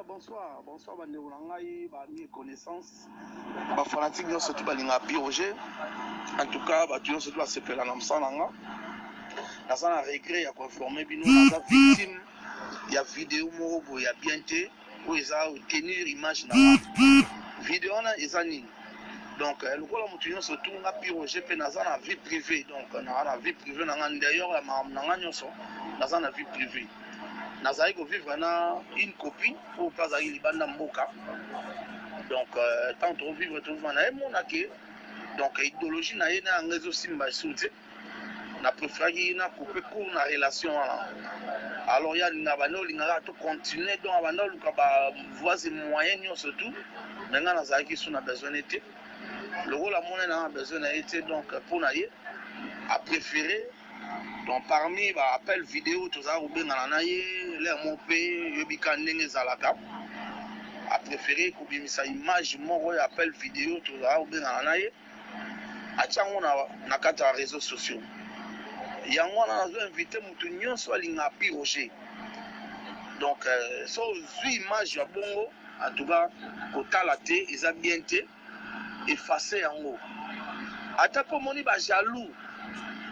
Bonsoir, bonsoir bandeko na ngai, ba amis et connaissances, ba fanatiques nyonso tout balingaka Pi Roger. En tout cas, bato nyonso tout basepela na mosala na nga. Naza na regret ya koinforme bino, naza victime ya video moko boye ya bien te oyo eza tenir image na nga. Video wana eza nini? Donc lokola moto nyonso tu nga Pi Roger mpe naza na vie privée, donc naza na vie privée na nga d'ailleurs ya makambo na nga nyonso naza na vie privée. Nazalaki ko vivre na une copine oyo mpe azalaki libanda mboka. Donc ntango toko vivre to vivre na ye mona ke donc idéologie na ye na yango ezosimba lisusu te. Na préféraki na couper court na relation wana. Alors ya alinga banda olingaka to continuer, donc abanda oluka ba voies et moyens nyonso tout, mais nga nazalaki su na besoin ne te. Lokola amoni na besoin na ye te, donc mpo na ye a préféré. Donc parmi ba appel vidéo tozala kobengana na ye lere moko mpe yobi ka ndenge ezalaka, a préféré kobimisa image moko ya appel vidéo tozala kobengana na ye, atia yango na kati ya réseaux sociaux. Yango wana nazo invité moto nyonso alingaka Pi Roger. Donc so ozwi image ya bongo, en tout cas kotala te, eza bien te, effacer yango. Ata mpo omoni ba jaloux,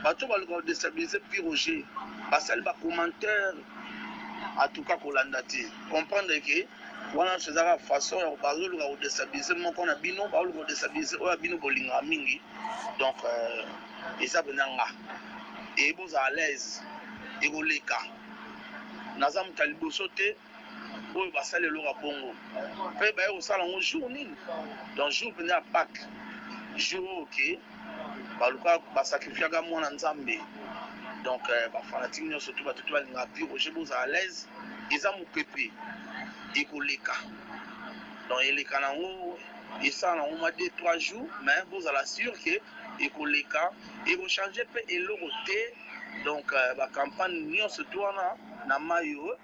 bato baluka kodestabilize Pi Roger, basali ba commentaire, en tout cas kolanda te, comprendre ke wana nyonso ezaka façon ya bazoluka kodestabilize moko na bino, baoluka kodestabilize oyo ya bino bolingaka mingi. Donc eza mpenza nga e bozala à l'aise, ekoleka. Naza moto ya liboso te oyo basali eloko ya bongo, mpe baye kosala yango jour nini? Donc jour mpenza ya Pâques, jour oyo ke baluka basacrifiaka mwana Nzambe. Donc bafanatike nyonso to bato to balingaka Pi Roger, bozala à l'aise, eza mopepe, ekoleka. Donc eleka nango, esala nango mwa 2 3 jours, mais bozala sûr ke ekoleka, ekochange mpe eloko te. Donc bacampagne nyonso to wana na mai oyo.